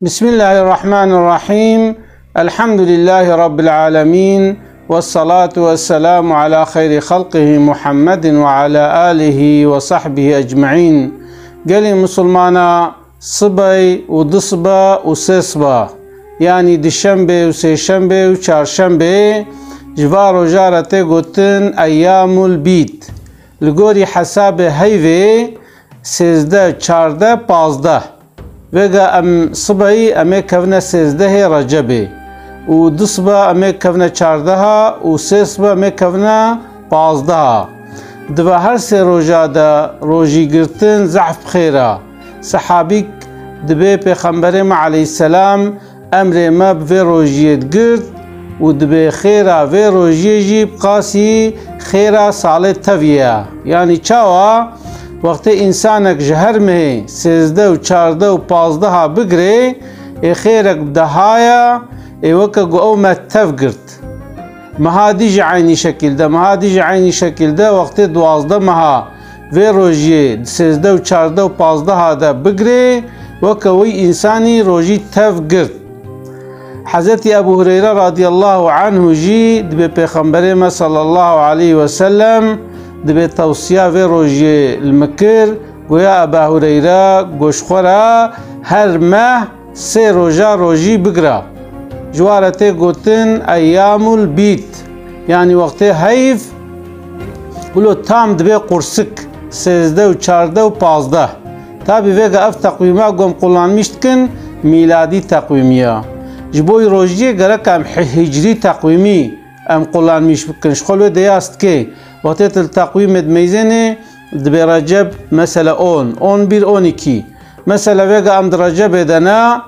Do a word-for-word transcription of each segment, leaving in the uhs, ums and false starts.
Bismillahirrahmanirrahim. Elhamdülillahi Rabbil alemin. Vessalatu vesselamu ala hayri halqihi Muhammedin ve ala alihi ve sahbihi ecmaîn. Gelê Musulmana, sibey û disiba û sêsiba, yanî dişembe û sêşembe û çarşembe, ji va roja re tê gotin eyyamul bîd. Li gorî hesabê heyvê, sêzdeh, çardeh, pazdeh. Vêga em sibeyî em ê kevine sêzdehê Recebê û disiba em ê kevine çardeha û sêsiba em ê kevine pazdeha. Di va her sê roja de rojî girtin zehf xêr a. Sehabîk dibê Pêxemberê me aleyhisselam emrê me bi vê rojiyê digirt û dibê xêra vê rojiyê jî bi qasî xêra salê tevî ye. Yanî çawa? Wextê însanek ji her mehê sêzdeh û çardeh û pazdeha bigirê, ê xêrek bi deha ye, ê weke ku ew me tev girt. Meha dî jî eynî şekil de, meha dî jî eynî şekil de, wextê duwazdeh meha vê rojiyê di sêzdeh û çardeh û pazdeha de bigirê, weke wî însanî rojî tev girt. Hezretî Ebû Hureyre radiyallahu anhu jî dibê Pêxemberê me sallallahu aleyhi ve sellem dibê tewsiya vê rojiyê li min kir, goya Eba Hureyre got ji xwe re, her meh sê roja rojî bigire. Ji wa re tê gotin eyyamul bît, yanî wextê heyv, wilo tam dibe qursik, sêzdeh û çardeh û pazdeh. Tabî vêga ev teqwîma ku em qulanmîş dikin, mîladî teqwîmî ya. Ji bo rojiyê gerek em hi-, hicrî teqwîmî em qulanmîş bikin. Ji xwe li wê deyas dike. Wextê tu li teqwîmê dimeyzênê, dibe Receb, mesela on, on bir, on iki. Mesela vêga em di Recebê de ne,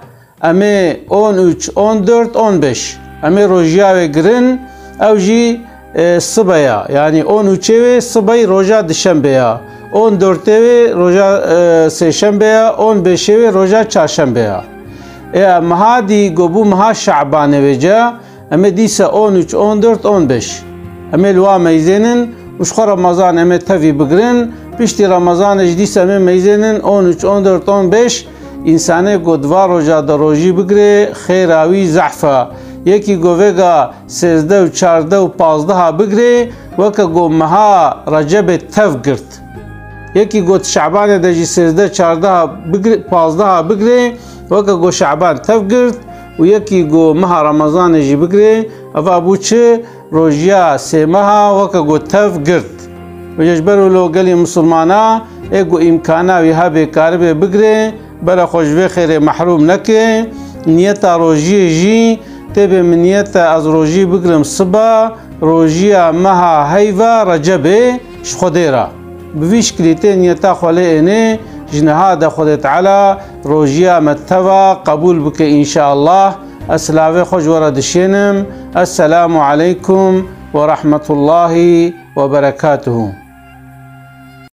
em ê on üç, on dört, on beş. Em ê rojiya wê girin, ew jî, e, sibe ya. Yanî on üçê wê sibey roja dişembe ya. On dörtê wê roja, e, sêşembe ya. On beşê wê roja çarşembe ya. E, meha dî ku bû meha Şabanê wê ca, em ê dîsa on üç, on dört, on beş. Em ê li wa meyzênin û ji xwe Remezan em ê tevî bigirin. Piştî Remezanê jî dîsa em ê meyzênin on üç, on dört, on beş. Însanê ku di va roja de rojî bigirê, xêra wî zehf e. Yekî ku vêga sêzdeh û çardeh û pazdeha bigirê, weke ku meha Recebê tev girt. Yekî got Şabanê de jî sêzdeh, çardeha bigir-, pazdeha bigirê, weke got Şaban tev girt û yekî got meha Remezanê jî bigirê, eva bû çi? Rojiya sê meha weke got tev girt. Vêca ji ber wilo gelê misilmana ê got îmkana wî hebe karibe bigirê, bere xwe ji vê xêrê mehrûm neke. Niyeta rojiyê jî tê bê min niyete ez rojî bigirim siba, rojiya meha heyva Recebê ji Xwedê re. Bi vî şikilî tê niyeta xwe lê ênê, ji niha de Xwedê Teala rojiya me teva qebûl bike înşeallah. Ez silavê xwe ji we re dişênim. Esselamu aleykum ve rahmetullahi ve berekatuhu.